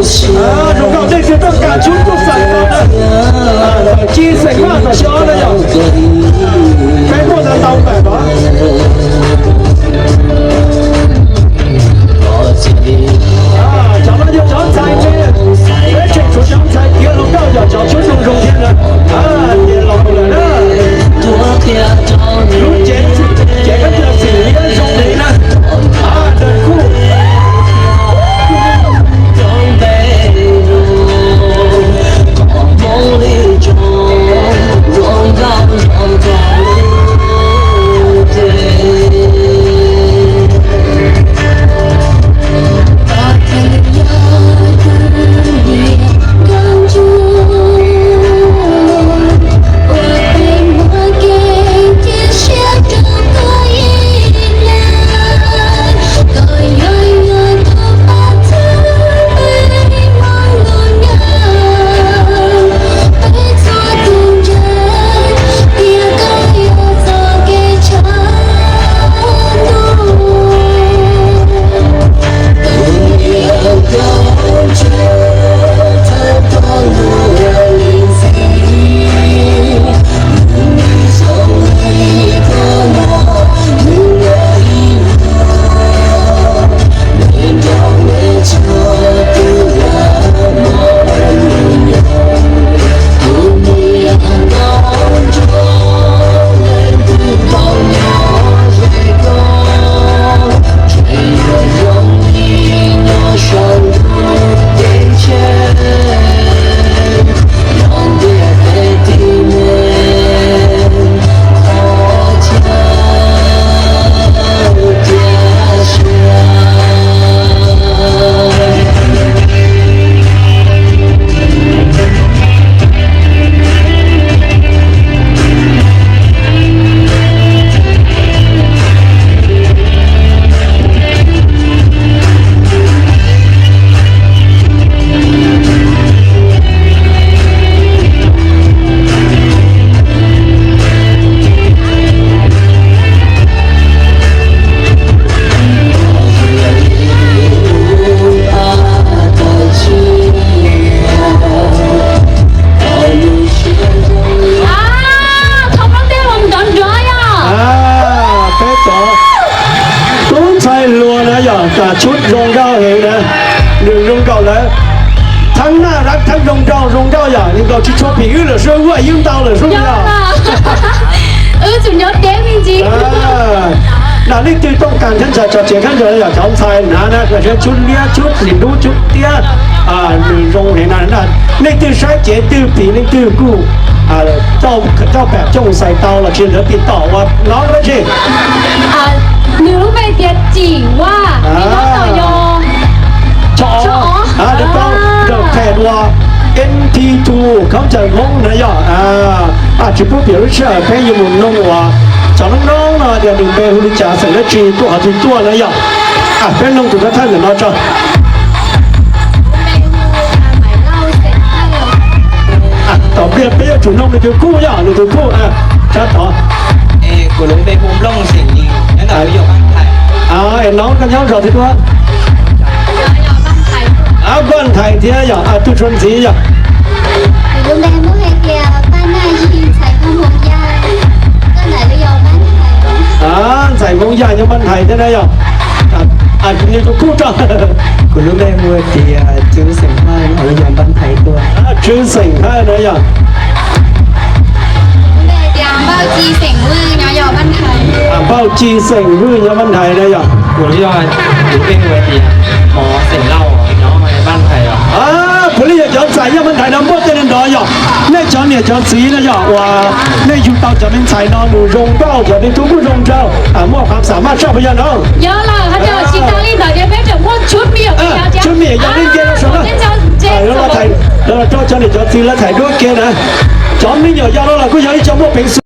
Zoo nkauj, nej twb tuaj kam tshub tuaj xeem no na. Tawm ci xeem Vaj tom xyov na yog. Peb muaj ntau ntau npaum no. Cov no yog cov ntxhais ne, peb tseem tshuav cov ntxhais tiav hluas nkauj yog cov tshub zoo zoo thiab na. Ces los lawm na. Lub cev, cev kab cia xim liab zoo li na. Dawm kuj. Peb cov tub ntxhais hluas na yog tas tshub zoo nkauj heev na, nws zoo nkauj lawm. Theeb naj rab theeb zoo nkauj zoo nkauj yog nkaus tsis tshua phim wb lawm sub, wb yeej ntau lawm sub yog. Wb tseem nyob deb me ntsis. Na leej twg tooj kas thiab ntxhais tso tsev khaub ncaws yog cov ntxhais hnav na, tshub liab tshub lim dub tshub tiab, nws zoo heev na. Leej twg saib cev twg phim leej twg kuj coj pam coj xais tau los tsis ntawd tiv tom ua no dab tsi. Nws lub npe tias Cim Vaj, nws tab tom yog, nws tau nrog phem dua M T two khaub ncaws Hmoob na yog. Tsis pub piav lub sij hawm, peb yuav mus noog uas cov noob noob no tias nws npe hu li cas xeem dab tsi tuaj qhov twg tuaj na yog. Peb noog tus thawj ntawm no tso. Tom pliag peb yuav tsum noog nws tus kuj yog nws tus kuj. Sab tod. Kuv lub npe hu Nplooj xeem Lis, nyob ntawm lub yog Npaj Nthais. Es no koj nyob zos twg tuaj? Npaj Nthais thiab yog twg tshua ntxiv yog? Kuv lub npe hu hais tias Paj Naj Yig, ntxhais Hmoob Yaj, koj ntawm lub yog Npaj Nthais. Ntxhais Hmoob Yaj nyob Npaj Nthais thiab na yog. Nws tus kuj tso. Kuv lub npe hu tias Tswv xeem Hawj, nyob lub yog Npaj Nthais tuaj. Tswv xeem Hawj na yog. Npauj Ci xeem Vwj nyob Npaj Nthais na yog. Kuv lub npe hu tias Mov xeem Lauj, nyob Npaj Nthais. Puav leej yog cov ntxhais nyob Npaj Nthais no muaj tej neeg nrov yog. Nej cov niam cov txiv no yog uas nej yug tau cov me ntxhais no mus zoo nkauj, cov me tub kuj zoo nraug, muaj qhov xam maj tshaj puas yog no? Yog lawm, hais tias tsis tas li ntawd ces peb tseem muaj tshuab me nyuam, tshuab me nyuam yog nej nce rau saum na. Lawv los rau cov niam cov txiv lawv thaij duab ke na. Cov me nyuam yog no los kuj yog ib co muaj peev xwm.